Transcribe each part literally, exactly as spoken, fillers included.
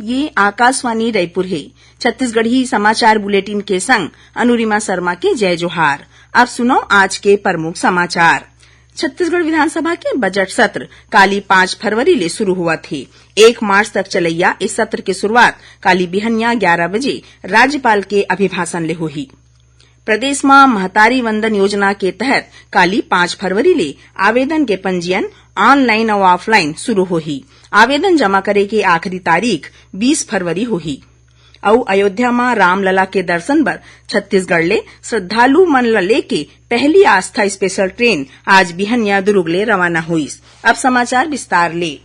ये आकाशवाणी रायपुर हे। छत्तीसगढ़ी समाचार बुलेटिन के संग अनुरिमा शर्मा के जय जोहार। अब सुनव आज के प्रमुख समाचार। छत्तीसगढ़ विधानसभा के बजट सत्र काली पाँच फरवरी ले शुरू होवत हे। एक मार्च तक चलइया इस सत्र के शुरुआत काली बिहनिया ग्यारह बजे राज्यपाल के अभिभाषण ले होही। प्रदेश म महतारी वंदन योजना के तहत काली पाँच फरवरी ले आवेदन के पंजीयन online अउ offline शुरू होही। आवेदन जमा करे के आखिरी तारीख बीस फरवरी होही। अउ अयोध्या म रामलला के दर्शन बर छत्तीसगढ़ ले श्रद्धालु मन ल लेके पहली आस्था special train आज बिहनिया दुर्ग ले रवाना होइस। अब समाचार विस्तार ले।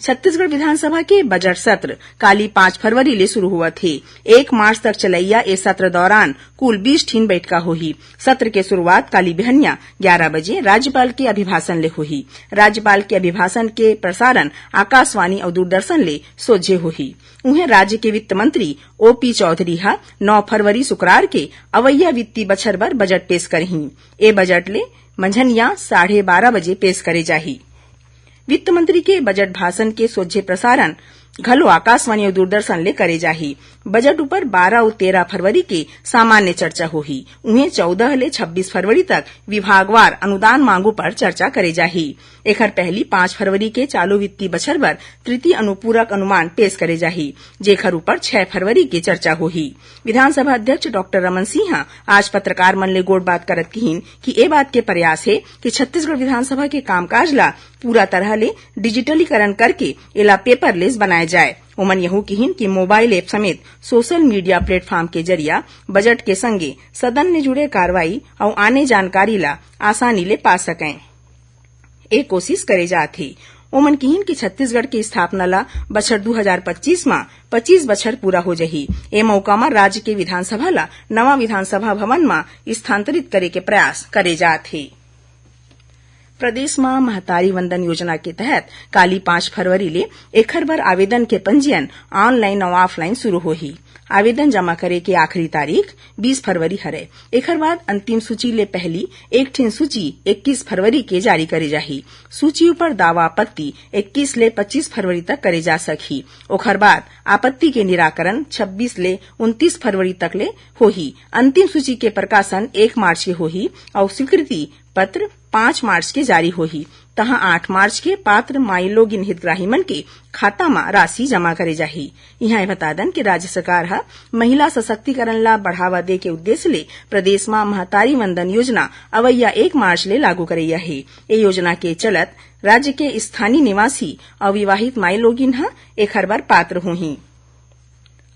छत्तीसगढ़ विधानसभा के बजट सत्र काली पाँच फरवरी ले शुरू होवत हे। एक मार्च तक चलइया ए सत्र दौरान कुल बीस ठिन बैठका होही। सत्र के शुरुआत काली बिहनिया ग्यारह बजे राज्यपाल के अभिभाषण ले होही। राज्यपाल के अभिभाषण के प्रसारण आकाशवाणी अउ दूरदर्शन ले सोझे होही। उहें, राज्य के वित्त मंत्री ओपी चौधरी ह नौ फरवरी शुक्रवार के अवइया वित्तीय बछर बर बजट पेश करही। ए बजट ले मंझनिया साढ़े बारह बजे पेश करे जाही। वित्त मंत्री के बजट भाषण के सोझे प्रसारण घलो आकाशवाणी अउ दूरदर्शन ले करे जाही। बजट ऊपर बारह अउ तेरह फरवरी के सामान्य चर्चा होही। उहें, चौदह ले छब्बीस फरवरी तक विभागवार अनुदान मांग ऊपर चर्चा करे जाही। एखर पहली पाँच फरवरी के चालू वित्तीय बछर बर तृतीय अनुपूरक अनुमान पेश करे जाही, जेखर ऊपर छह फरवरी के चर्चा होही। विधानसभा अध्यक्ष डॉक्टर रमन सिंह ह आज पत्रकार मन ले गोठबात करत किहिन कि ए बात के प्रयास हे कि छत्तीसगढ़ विधानसभा के कामकाज ला पूरा तरह ले डिजिटलीकरण करके एला paperless बनाए जाए। ओमन यहू किहिन कि mobile app समेत social media platform के जरिया बजट के संगे सदन ले जुड़े कार्रवाई अउ आने जानकारी ला आसानी ले पा सकें। ए कोशिश करे जात हे। ओमन किहिन कि छत्तीसगढ़ के स्थापना ला बछर दू हजार पच्चीस म पच्चीस बछर पूरा हो जही। ए मौका म राज्य के विधानसभा ला नवा विधानसभा भवन म स्थानांतरित करे के प्रयास करे जात हे। प्रदेश म महतारी वंदन योजना के तहत काली पाँच फरवरी ले एखर बर आवेदन के पंजीयन online अउ offline शुरू होही। आवेदन जमा करे के आखिरी तारीख बीस फरवरी हरे। एखर बाद अंतिम सूची ले पहली एक ठिन सूची इक्कीस फरवरी के जारी करे जाही। सूची ऊपर दावा आपत्ति इक्कीस ले पच्चीस फरवरी तक करे जा सकही। ओखर बाद आपत्ति के निराकरण छब्बीस ले उनतीस फरवरी तक ले होही। अंतिम सूची के प्रकाशन एक मार्च के होही अउ स्वीकृति पत्र पाँच मार्च के जारी होही। तहां आठ मार्च के पात्र माईलोगिन हितग्राही मन के खाता म राशि जमा करे जाही। इहां ए बता दन कि राज्य सरकार ह महिला सशक्तिकरण ला बढ़ावा दे के उद्देश्य ले प्रदेश म महतारी वंदन योजना अवइया एक मार्च ले लागू करइया हे। ए योजना के चलत राज्य के स्थानीय निवासी अविवाहित माईलोगिन ह एखर बर पात्र होही।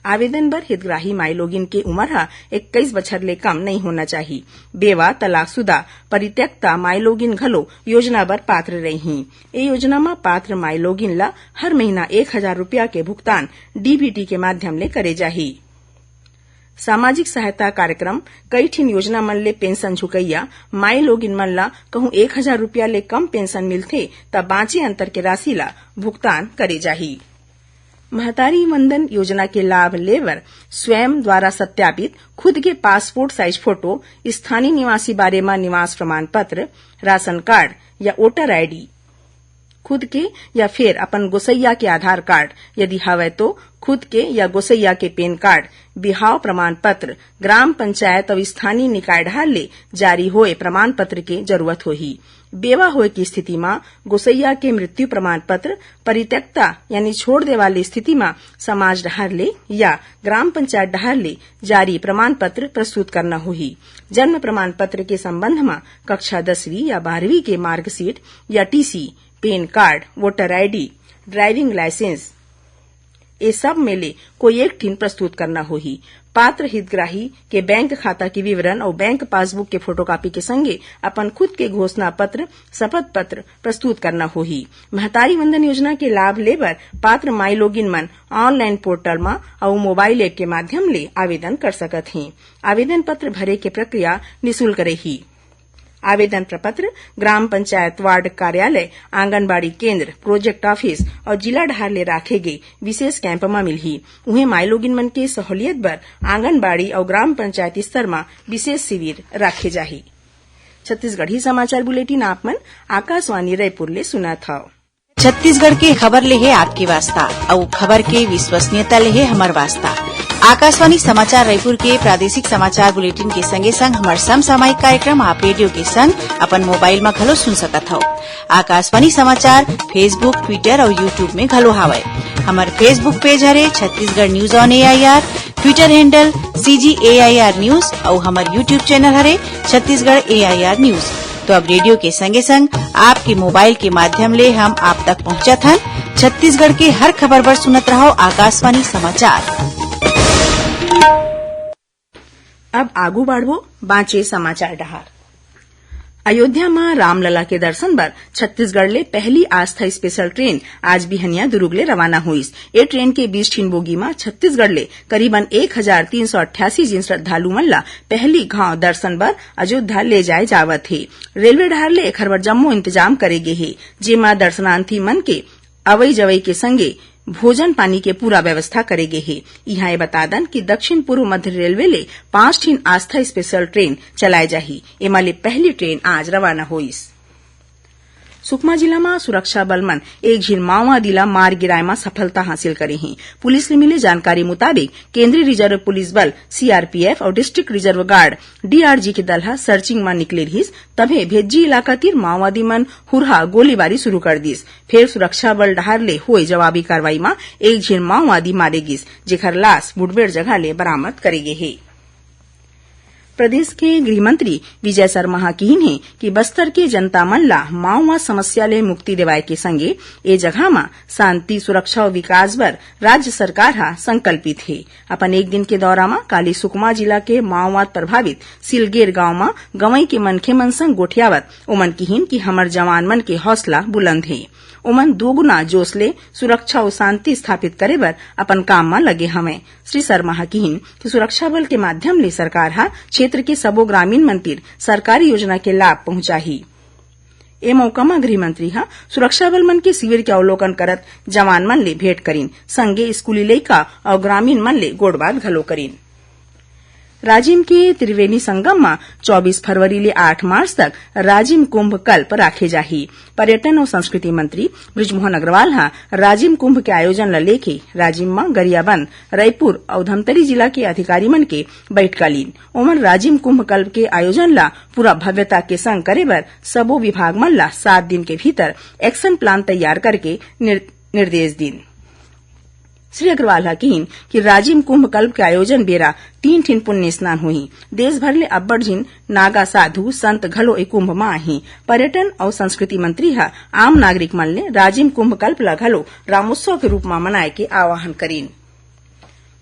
आवेदन बर हितग्राही माईलोगिन के उमर ह इक्कीस बछर ले कम नइ होना चाही। बेवा, तलाकशुदा, परित्यक्ता माईलोगिन घलो योजना बर पात्र रइही। ए योजना म पात्र माईलोगिन ल हर महीना एक हजार रुपया के भुगतान डीबीटी के माध्यम ले करे जाही। सामाजिक सहायता कार्यक्रम, कई ठिन योजना मन ले पेंशन झुकइया माईलोगिन मन ल कहूं एक हजार रुपया ले कम पेंशन मिलथे, त बांचे अंतर के राशि ल भुगतान करे जाही। महतारी वंदन योजना के लाभ ले बर स्वयं द्वारा सत्यापित खुद के पासपोर्ट साइज फोटो, स्थानीय निवासी बारे म निवास प्रमाण पत्र, राशन कार्ड या वोटर आईडी, खुद के या फेर अपन गोसैया के आधार कार्ड, यदि हवय तो खुद के या गोसैया के पैन कार्ड, बिहाव प्रमाण पत्र, ग्राम पंचायत अउ स्थानीय निकाय डहार ले जारी होए प्रमाण पत्र के जरूरत होही। बेवा होए की स्थिति म गोसैया के मृत्यु प्रमाण पत्र, परित्यक्ता यानी छोड़ दे वाली स्थिति म समाज डहार ले या ग्राम पंचायत डहार ले जारी प्रमाण पत्र प्रस्तुत करना होही। जन्म प्रमाण पत्र के संबंध म कक्षा दसवीं या बारहवीं के मार्कशीट या TC, PAN card, voter ID, driving licence, ए सब में ले कोई एक ठिन प्रस्तुत करना होही। पात्र हितग्राही के बैंक खाता के विवरण अउ बैंक पासबुक के फोटोकॉपी के संगे अपन खुद के घोषणा पत्र, शपथ पत्र प्रस्तुत करना होही। महतारी वंदन योजना के लाभ ले बर पात्र माईलोगिन मन ऑनलाइन पोर्टल म अउ मोबाइल ऐप के माध्यम ले आवेदन कर सकत हें। आवेदन पत्र भरे के प्रक्रिया निशुल्क रही। आवेदन प्रपत्र ग्राम पंचायत, वार्ड कार्यालय, आंगनबाड़ी केंद्र, प्रोजेक्ट ऑफिस अउ जिला डहार ले राखे गे विशेष कैंप म मिलही। उहें, माईलोगिन मन के सहूलियत बर आंगनबाड़ी अउ ग्राम पंचायत स्तर म विशेष शिविर राखे जाही। छत्तीसगढ़ी समाचार बुलेटिन आप मन आकाशवाणी रायपुर ले सुनत हव। छत्तीसगढ़ के खबर ले हे आपके वास्ता, अउ खबर के विश्वसनीयता ले हे हमर वास्ता। आकाशवाणी समाचार रायपुर के प्रादेशिक समाचार बुलेटिन के संगे संग हमर समसामयिक कार्यक्रम आप रेडियो के संग अपन मोबाइल म घलो सुन सकत हव। आकाशवाणी समाचार Facebook, Twitter अउ YouTube में घलो हावय। हमर Facebook पेज हरे Chhattisgarh news on AIR, Twitter handle CG AIR news अउ हमर YouTube चैनल हरे छत्तीसगढ़ एआईआर न्यूज। तो अब रेडियो के संगे संग आपके मोबाइल के माध्यम ले हम आप तक पहुंचत हन। छत्तीसगढ़ के हर खबर बर सुनत रहव आकाशवाणी समाचार। अब आगू बढ़बो बांचे समाचार डहार। अयोध्या म रामलला के दर्शन बर छत्तीसगढ़ ले पहली आस्था स्पेशल ट्रेन आज बिहनिया दुर्ग ले रवाना होइस। ए ट्रेन के बीस ठिन बोगी म छत्तीसगढ़ ले करीबन एक हजार तीन सौ अट्ठासी झिन श्रद्धालु मन ल पहली घाव दर्शन बर अयोध्या ले जाए जावत हे। रेलवे डहार ले एखर बर जम्मो इंतजाम करे गे हे, जेमा दर्शनार्थी मन के अवई जवई के संगे भोजन पानी के पूरा व्यवस्था करे गे हे। इहां ये बता दन कि दक्षिण पूर्व मध्य रेलवे ले पांच ठिन आस्था स्पेशल ट्रेन चलाए जाही। एमा ले पहली ट्रेन आज रवाना होइस। सुकमा जिला म सुरक्षा बल मन एक झिन माओवादी ला मार गिराए म सफलता हासिल करे हे। पुलिस ले मिले जानकारी मुताबिक, केंद्रीय रिजर्व पुलिस बल, सीआरपीएफ, अउ डिस्ट्रिक्ट रिजर्व गार्ड, डीआरजी, के दल ह सर्चिंग म निकले रिहिस, तभे भेज्जी इलाका तीर माओवादी मन हुरहा गोलीबारी शुरू कर दिस। फेर सुरक्षा बल डहार ले होए जवाबी कार्रवाई म एक झिन माओवादी मारे गिस, जेखर लाश मुठभेड़ जगह ले बरामद करे गे हे। प्रदेश के गृह मंत्री विजय शर्मा ह किहिन हे कि बस्तर के जनता मन ला माओवाद समस्या ले मुक्ति दिवाए के संगे ए जगह म शांति, सुरक्षा अउ विकास बर राज्य सरकार ह संकल्पित हे। अपन एक दिन के दौरा म काली सुकमा जिला के माओवाद प्रभावित सिलगेर गांव म गंवई के मनखे मन संग गोठियावत ओमन किहिन कि हमर जवान मन के हौसला बुलंद हे। ओमन दोगुना जोश ले सुरक्षा अउ शांति स्थापित करे बर अपन काम म लगे हवंय। श्री शर्मा ह किहिन कि सुरक्षा बल के माध्यम ले सरकार ह क्षेत्र के सबो ग्रामीण मन तीर सरकारी योजना के लाभ पहुंचाही। ए मौका म गृह मंत्री ह सुरक्षा बल मन के शिविर के अवलोकन करत जवान मन ले भेंट करिन, संगे स्कूली लइका अउ ग्रामीण मन ले गोठबात घलो करिन। राजिम के त्रिवेणी संगम म चौबीस फरवरी ले आठ मार्च तक राजिम कुंभ कल्प राखे जाही। पर्यटन अउ संस्कृति मंत्री बृजमोहन अग्रवाल ह राजिम कुंभ के आयोजन ल लेके राजिम म गरियाबंद, रईपुर अउ धमतरी जिला के अधिकारी मन के बइठका लीन। ओमन राजिम कुंभ कल्प के आयोजन ला पूरा भव्यता के संग करे बर सबो विभाग मन ला सात दिन के भीतर एक्शन प्लान तैयार करके निर-, निर्देश दीन। श्री अग्रवाल ह किहिन कि राजिम कुंभ कल्प के आयोजन बेरा तीन ठिन पुण्य स्नान होही। देश भर ले अब्बड़ झिन नागा साधु संत घलो ए कुंभ म आही। पर्यटन अउ संस्कृति मंत्री ह आम नागरिक मन ले राजिम कुंभ कल्प ल घलो रामोत्सव के रूप म मनाए के आह्वान करिन।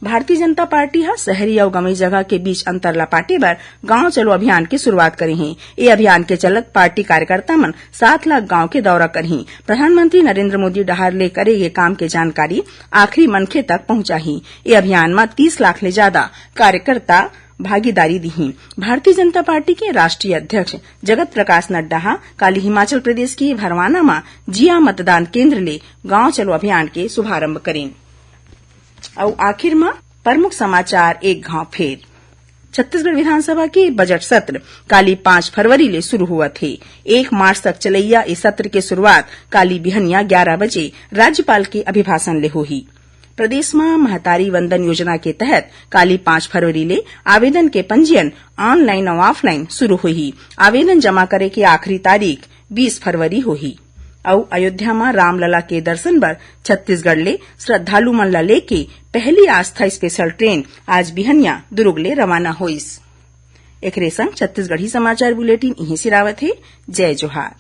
भारतीय जनता पार्टी ह शहरी अउ गंवई जगह के बीच अंतर ल पाटे बर गांव चलो अभियान के शुरुआत करे हे। ए अभियान के चलत पार्टी कार्यकर्ता मन सात लाख गांव के दौरा करही। प्रधानमंत्री नरेंद्र मोदी डहार ले करे गे काम के जानकारी आखिरी मनखे तक पहुंचाही। ए अभियान म तीस लाख ले जादा कार्यकर्ता भागीदारी दिही। भारतीय जनता पार्टी के राष्ट्रीय अध्यक्ष जगत प्रकाश नड्डा ह काली हिमाचल प्रदेश के भरवाना म जिया मतदान केंद्र ले गांव चलो अभियान के शुभारंभ करिन। अउ आखिर म प्रमुख समाचार एक घाव फेर। छत्तीसगढ़ विधानसभा के बजट सत्र काली पाँच फरवरी ले शुरू होवत हे। एक मार्च तक चलइया ए सत्र के शुरुआत काली बिहनिया ग्यारह बजे राज्यपाल के अभिभाषण ले होही। प्रदेश म महतारी वंदन योजना के तहत काली पाँच फरवरी ले आवेदन के पंजीयन ऑनलाइन अउ ऑफलाइन शुरू होही। आवेदन जमा करे के आखिरी तारीख बीस फरवरी होही। अउ अयोध्या म रामलला के दर्शन बर छत्तीसगढ़ ले श्रद्धालु मन ला लेके पहली आस्था स्पेशल ट्रेन आज बिहनिया दुर्ग ले रवाना होइस। एकरे संग छत्तीसगढ़ी समाचार बुलेटिन इहें सिरावत हे। जय जोहार।